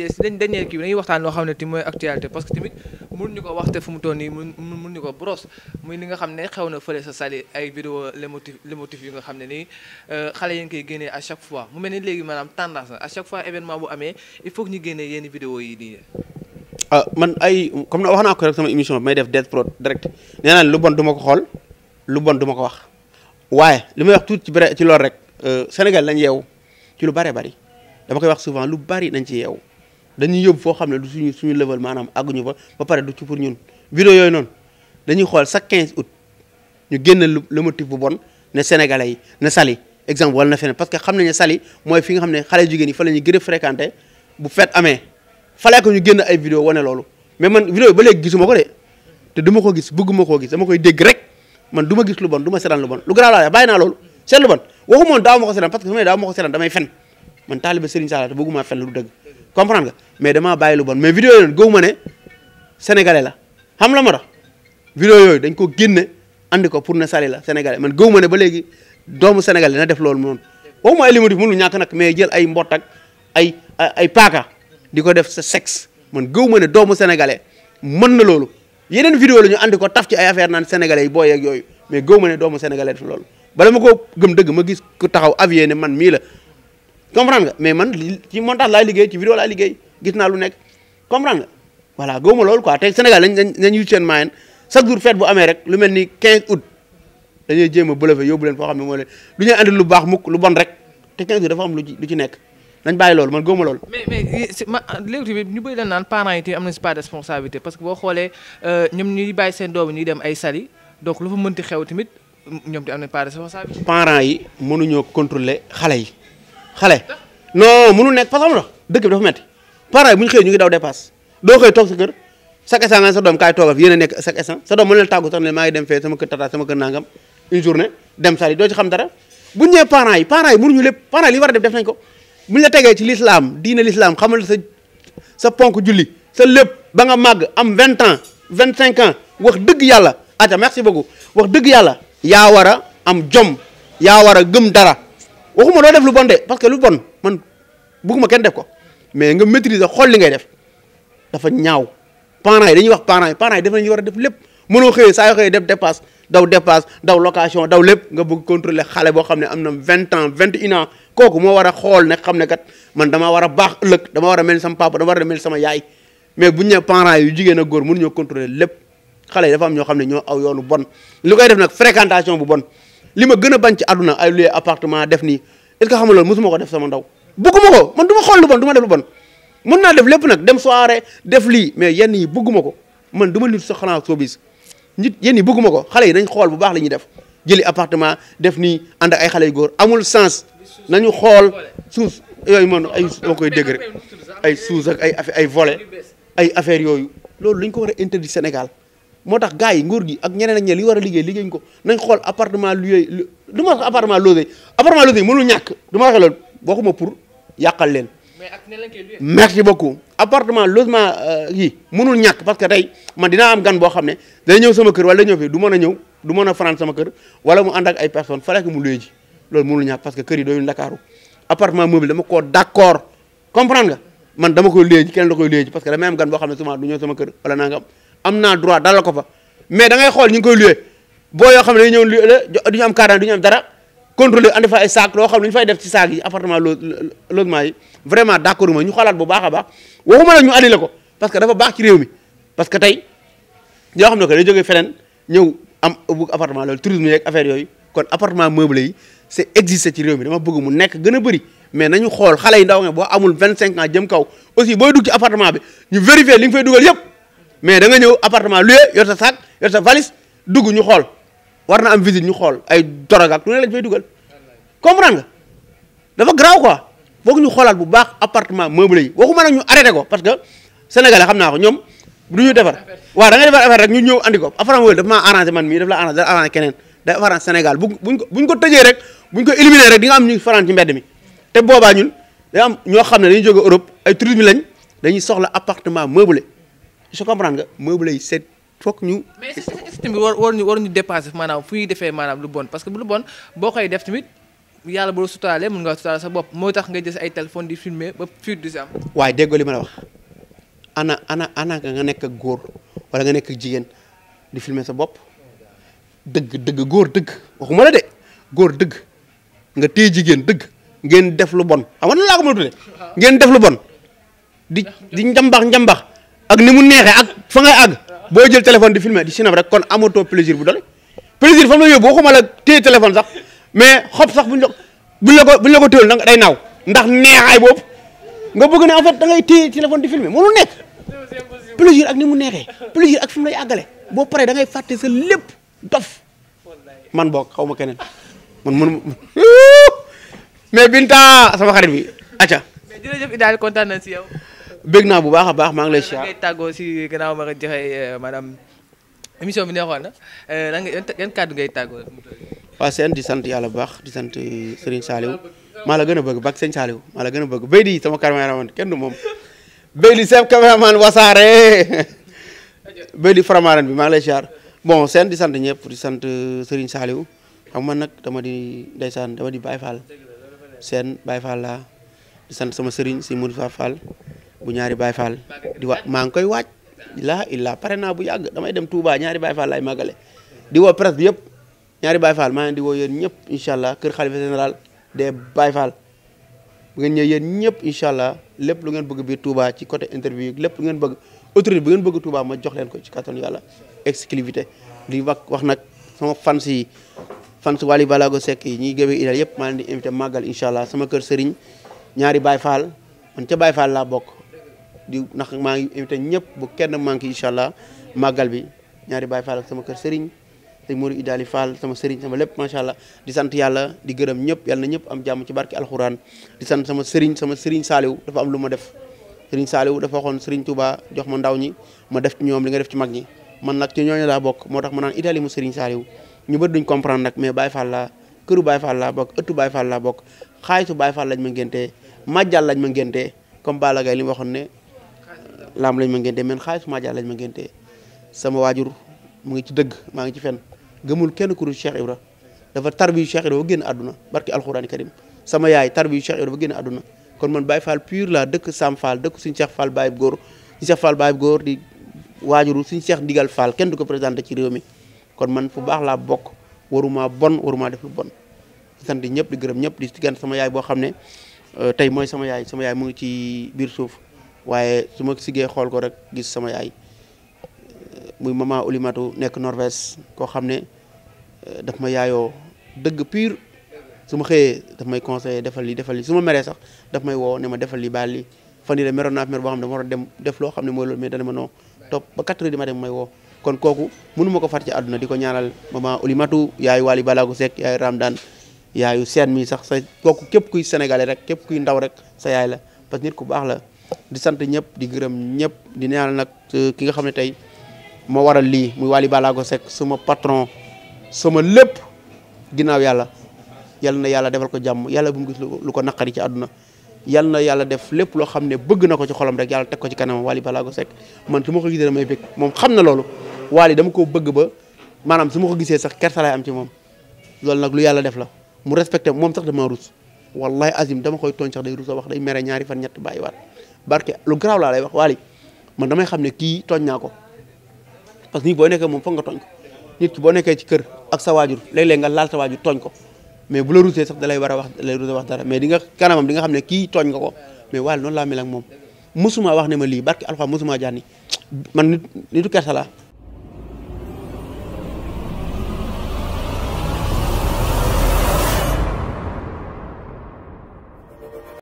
dañee kii bi dañuy waxtaan loo xam ne ti mooy actualité parce que tamit mënuñu ko waxte fu mu toll nii mënuñu ko brosse muy li nga xam ne xew na fële sa Saly ay vidéo lémotif yu nga xam ne nii xale yi ngi koy génnee à chaque fois mu mel ni léegi maanaam tendance na à chaque fois événement bu amee il faut que ñu génnee yenn vidéo yi nii man comme na wax naa ko rek sama émission bi may def Death Prod direct nee naa lu bon du ma ko xool lu bon du ma ko wax waaye li may wax tuuti ci loolu rek Sénégal lañ yeewu ci lu bëree bëri dama koy wax souvent lu bari nañ ci yeewu dañuy yóbbu foo xam ne du suñu level maanaam àgguñu fa ba pare du ci pour ñun vidéo yooyu noonu dañuy xool chaque 15 août ñu génn le motif bu bon ne sénégalais yi ne Saly exemple wala na feneen parce que xam nañ ne Saly mooy fi nga xam ne xale jigéen yi fa la ñuy gën a fréquenté bu fête amee falee ko ñu génn ay vidéo wane loolu mais man vidéo yi ba léegi gisuma ko de te duma ko gis bëgguma koo gis dama koy dégg rek man du ma gis lu bon du ma seetaan lu bon lu garaaw laa bàyyi naa loolu seet lu bon waxu moon daaw ma ko seetaan parce que su ma daaw ma ko seetaan damay fen man taaliba Serigne Sall te bëgguma fen lu dëgg comprendre nga mais damaa bàyyi lu bon mais vidéo yooyu gëwuma ne sénégalais la xam la ma tax vidéo yooyu dañ ko génne andi ko pour ne Saly la sénégalais man gëwuma ne ba léegi doomu sénégalais na def loolu noonu waxuma ay limotif mënul ñàkk nag mais jël ay mbott ak ay paaka di ko def sa sexe man gëwuma ne doomu sénégalais mën na loolu yeneen vidéo la ñu andi ko taf ci ay affaire naan sénégalais yi booy ak yooyu mais gëwuma ne doomu sénégalais def loolu bala ma ko gëm dëgg ma gis ku taxaw avié ne man mii la comprendre nga mais man ci montage laay liggéey ci vidéo laay liggéey gis naa lu nekk comprendre nga voilà gëwuma loolu quoi tey Sénégal nañ yu seen maayen chaque jour fête bu amee rek lu mel ni 15 août dañuy jéem a bëlëfe yóbbu leen foo xam ne moo leen du ñuy andi lu baax mukk lu bon rek te 15 août dafa am lu ci nekk nañ bàyyi loolu man gëwuma loolu mais léegi tamit ñu bëri dañ naan parents yi tamit am nañ si pas de responsabilité parce que boo xoolee ñoom ñuy bàyyi seen doom ñuy dem ay Saly donc lu fa mënti xew tamit ñoom te am nañ pas de responsabilité parents yi mënuñoo contrôler xale yi xale non mënul nekk parce que xam nga dëkk bi dafa metti parents yi bu ñu xëyee ñu ngi daw dépasse doo xëy toog sa kër chaque instant nga sa doom kaay toogal fi yéen a nekk chaque instant sa doom mën leen tàggu sax ne maa ngi dem fee sama kër tata sama kër nangam une journée dem Saly doo ci xam dara bu ñu nee parents yi mënuñu lépp parents yi li war a def nañ ko bu ñu la tegee ci l'islam diine l'islam xamal sa ponk julli sa lépp ba nga màgg am 20 ans 25 ans wax dëgg yàlla aca merci beaucoup wax dëgg yàlla yaa war a am jom yaa war a gëm dara waxuma doo def lu bon de parce que lu bon man bëgguma kenn def ko mais nga maîtriser xool li ngay def dafa ñaaw parents yi dañuy wax parents yi def nañu war a def lépp mënoo xëyee saa yoo xëyee def dépasse daw location daw lépp nga bëgg contrôler xale boo xam ne am na 20 ans 21 ans kooku moo war a xool ne xam ne kat man damaa war a baax ëllëg dama war a mel ni sama papa dama war a mel ni sama yaay mais bu ñu nee parents yu jigéen ak góor mënuñoo contrôler lépp xale yi dafa am ñoo xam ne ñoo aw yoonu bon li koy def nag fréquentation bu bon li ma gën a bañ ci àdduna ay lieu appartement def nii est-ce que xam nga loolu mosuma ko def sama ndaw bëgguma ko man du ma xool lu bon du ma def lu bon mën naa def lépp nag dem soirée def lii mais yenn yi bëgguma ko man du ma nit sa xanaa showbiz nit yenn yi bëgguma ko xale yi dañ xool bu baax la ñuy def jëli appartement def nii ànd ak ay xale yu góor amul sens nañu xool suus yooyu man ay dama koy dégg rek ay suus ak ay volet ay affaires yooyu loolu lañ ko war a interdit Sénégal moo tax gars yi nguur gi ak ñeneen ak ñeneen li war a liggéey ko nañ xool appartement luy du ma wax appartement logé mënul ñàkk du ma waxee loolu waxuma pour yàqal leen merci beaucoup appartement logement yi mënul ñàkk parce que tey man dinaa am gan boo xam ne day ñëw sama kër wala day ñëw fii du mën a ñëw du mën a fanaan sama kër wala mu ànd ak ay personnes fallait que mu luye ji loolu mënul ñàkk parce que kër yi doyul Ndakaaru appartement mobile dama koo d'accord comprendre nga man dama koy luye ji keneen da koy luye ji parce que damay am gan boo xam ne souvent du ñëw sama kër wala nangam am naa droit dalal ko fa mais da ngay xool ñu ngi koy luye boo yoo xam ne dañuy ñëw luye la du ñu am carte du ñu am dara contrôler andi fa ay sac loo xam ne ñu fay def ci sac yi appartement logement yi vraiment d'accord ma ñu xalaat bu baax a baax waxuma la ñu annulé ko parce que dafa baax ci réew mi parce que tey yoo xam ne que day jógee feneen ñëw am bëgg appartement loolu tourisme yeeg affaire yooyu kon appartement meublé yi c'est existé ci réew mi dama bëgg mu nekk gën a bëri mais nañu xool xale yi ndaw nga boo amul 25 ans jëm kaw aussi booy dugg ci appartement bi ñu vérifier li nga fay dugal yëpp mais da nga ñëw appartement loué yor sa sac yor sa valise dugg ñu xool war na am visite ñu xool ay dorog ak lu ne lañ fay dugal comprendre nga dafa grave quoi foog ñu xoolaat bu baax appartement meublé yi waxuma nag ñu arrêté ko parce que sénégalais xam naa ko ñoom du ñu defar waaw da ngay defar affaire rek ñu ñëw andi ko appartement meublé dafa maa arrangé man mii daf la arrangé arrangé keneen day arrangé Sénégal buñ ko tëjee rek buñ ko éliminé rek di nga am ñu fanaan ci mbedd mi te boobaa ñun day am ñoo xam ne dañuy jóge Europe ay tourisme lañ dañuy soxla appartement meublé je comprends nga meublé yi c'est foog ñu. mais système bi waruñu dépasser maanaam fu ñuy defee maanaam lu bon parce que lu bon boo koy def tamit yàlla boo suturaale mën nga suturaale sa bopp moo tax nga jël ay téléphone di filmer ba fuite du si am. waaye déggoo li ma la wax ana nga nekk ak góor wala nga nekk ak jigéen di filmer sa bopp dëgg góor dëgg waxuma la de góor dëgg nga téye jigéen dëgg ngeen def lu bon xam nga nan laa ko mën a tuddee ngeen def lu bon di njambax ak ni mu neexee ak fa ngay àgg boo jël téléphone di filmer di sinab rek kon amatoo plaisir bu doole plaisir fa mu la yóbbu waxuma la téye téléphone sax mais xob sax buñ la ko téyel day naaw ndax neexaay boobu nga bëgg ne en fait da ngay téye téléphone di filmer mënul nekk plaisir ak ni mu neexee plaisir ak fi mu lay àggale boo paree da ngay fàtte sa lépp dof man boog xaw ma keneen man mënu mais Binta sama xarit bi acca mais jërëjëf Idaly kontaan nañ si yow. bëgg naa bu baax a baax maa ngi lay siyaar ngay tàggoo si gannaaw ma nga joxe maanaam émission bi neexoon na lan nga yan kàddu ngay tàggoo. waaw seen di sant yàlla bu baax di sant Serigne Saliou maa la gën a bëgg bak Serigne Saliou maa la gën a bëgg béy di sama caméraman kenn du moom béy di chef caméraman Wassare béy di Faramaren bi maa ngi lay siyaar bon seen di sant ñëpp di sant Serigne Saliou xam man nag dama di ndeysaan dama di Baye Fall seen Baye Fall laa di sant sama Serigne si Modou Fall bu ñaari Baye Fall di maa ngi koy waaj illaa pare naa bu yàgg damay dem Touba ñaari Baye Fall lay màggale di woo presse bi yëpp ñaari Baye Fall maa ngi di woo yéen ñëpp incha allah kër xalifa général des Baye Fall bu ngeen ñëw yéen ñëpp incha allah lépp lu ngeen bëgg biir Touba ci côté interview yi lépp lu ngeen bëgg autorité bu ngeen bëgg Touba ma jox leen ko ci kattan yàlla exclusivité di wax nag sama fans Wally Ballago Seck yi ñuy gëbee Idaly yëpp maa leen di invité màggal incha allah sama kër Serigne ñaari Baye Fall man ca Baye Fall laa bokk di ndax maa ngi invité ñëpp bu kenn manqué incha allah màggal bi ñaari Baye Fall ak sama kër Serigne te Modou Idaly Fall sama Serigne sama lépp macha allah di sant yàlla di gërëm ñëpp yàlla na ñëpp am jàmm ci barki alxuraan di sant sama Serigne Saliou dafa am lu ma def Serigne Saliou dafa waxoon Serigne Touba jox ma ndaw ñi ma def ci ñoom li nga def ci mag ñi man nag ci ñooñu laa bokk moo tax ma naan Idaly mu Serigne Saliou ñu bëri duñ comprendre nag mais Baye Fall laa këru Baye Fall laa bokk ëttu Baye Fall laa bokk xaalisu Baye Fall lañ ma ngéntee majjal lañ ma ngéntee comme Balla Gaye li mu waxoon ne laam lañ ma ngéntee men xaalisu majjal lañ ma ngéntee sama waajur mu ngi ci dëgg maa ngi ci fen gëmul kenn ku dul Cheikh Ibra dafa tarbiyu Cheikh Ibra ba génn àdduna barki alxuraani karim sama yaay tarbiyu Cheikh Ibra ba génn àdduna kon man Baye Fall pur la dëkk Sam Fall dëkk suñu Cheikh Fall Baye góor suñu Cheikh Fall Baye góor di waajuru suñu Cheikh Ndigal Fall kenn du ko présenté ci réew mi kon man fu baax laa bokk waruma def lu bon di sant ñëpp di gërëm ñëpp di gën sama yaay boo xam ne tey mooy sama yaay mu ngi ci biir suuf waaye su ma siggee xool ko rek gis sama yaay muy maman Oulimatu nekk Norvège koo xam ne daf ma yaayoo dëgg pur su ma xëyee daf may conseillé defal li su ma meree sax daf may woo ne ma defal li baal li fan yii de meroon naa mer boo xam ne dama war a dem def loo xam ne mooy loolu mais dana ma noo topp ba 4 heures du matin may woo kon kooku mënu ma ko far ci àdduna di ko ñaanal maman Oulimatu yaayu Wally Ballago Seck yaayu Ramdan yaayu seen mi sax sa kooku képp kuy sénégalais rek képp kuy ndaw rek sa yaay la parce que nit ku baax la di sant ñëpp di gërëm ñëpp di ñaanal nag ki nga xam ne tey moo waral lii muy Wally Ballago Seck suma patron sama lépp ginnaaw yàlla yal na yàlla defal ko jàmm yàlla bu mu gis lu ko naqari ci àdduna yal na yàlla def lépp loo xam ne bëgg na ko ci xolam rek yàlla teg ko ci kanamam Wally Ballago Seck man su ma ko gisee damay bëgg moom xam na loolu Wally dama ko bëgg ba maanaam su ma ko gisee sax kersa laay am ci moom loolu nag lu yàlla def la mu respecté moom sax dama rus wallahi azim dama koy tooñ sax day rus a wax day mere ñaari fan ñett bàyyiwaat barke lu garaaw laa lay wax Wally man damay xam ne kii tooñ naa ko parce que nit boo nekkee moom foog nga tooñ ko nit ki boo nekkee ci kër ak sa waajur léeg-léeg nga laal sa waajur tooñ ko mais bu la rusee sax da lay war a wax da lay rus a wax dara mais di nga kanamam di nga xam ne kii tooñ nga ko mais Wally noonu laa mel ak moom mosuma wax ne ma lii barke alxuraan mosuma jaani man nitu kersa laa